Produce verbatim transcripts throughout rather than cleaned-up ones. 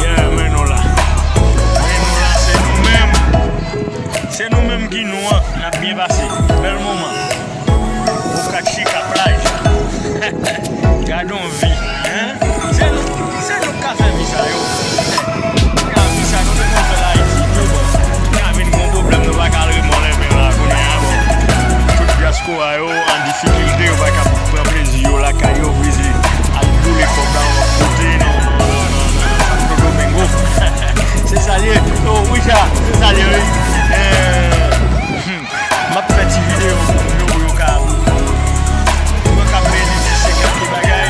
Yeah, men nou la. Men nou la, se nou menm. Se nou menm ki nou an. N ap byen pase. Bèl moman. Boca Chica, plaj. Gad on vi, hein? Se nou, se nou k ka fè vi sa yo. Gad vi sa nou te konn fè la Ayiti, tou bon. Kounye a vin gon pwoblèm, nou pa ka al remò lè men la, kounye a, bon. Tout dyaspora yo an difikilte, yo pa ka pran plezi yo lakay yo, oblije al boule kòb la yon lòt kote, nan, nan, nan, nan, nan Santo Domingo. Se sa l ye. Oh, wi, sa, se sa l ye, wi. Eh, hmm. M ap fè ti videyo pou moun yo, pou yo ka, pou yo ka benefisye kèk bagay.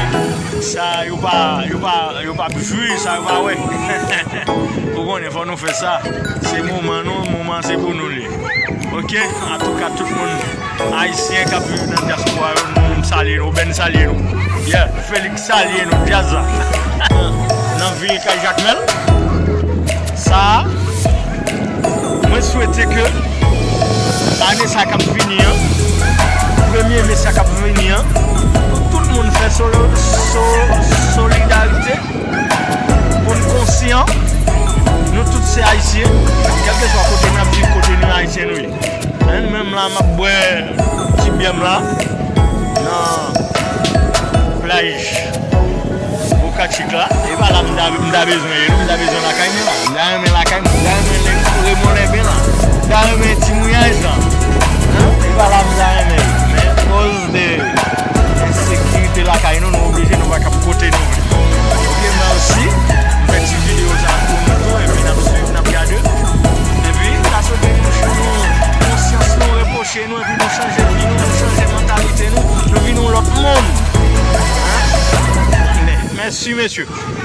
Sa, yo pa, yo pa, yo pa jwi, sa, yo pa wè. Ou konnen, fò nou fè sa. Se moman nou, moman se pou nou li. Ok? Antouka, tout moun ayisyen k ap viv nan dyaspora yo, nou, m salye nou, Ben salye nou. Yeah, Felix salye nou, djaz la. Nan vil Kay Jakmèl. Sa a, mwen swete ke ane sa k ap vini an, premye me sa k ap vini an, pou tout moun fè solo, so, solidarite, pou n konsyan, nou tout se Ayisyen, kèlkeswa kote n ap viv, kote nou Ayisyen nou ye. Men menm la, m ap bwè ti byè m la nan plaj Boca Chica la. E pa la m ta, m ta bezwen ye, non, m ta bezwen lakay mwen la. M ta renmen lakay mwen, m ta renmen le, remò lèben la. M ta renmen ti mouyaj la. Hein? E pa la m ta renmen. Men koz de ensekirite lakay nou, nou oblije, nou pa ka kote nou vle. Ok, mèsi. M fè ti videyo sa pou nou tou, epi n ap swiv, n ap gade. Epi, n ta swete nou, nou, konsyans nou repwoche nou, epi nou chanje vi nou, nou chanje mantalite nou, nou vin yon lòt moun. Hein? Mè-, mèsi, mesye.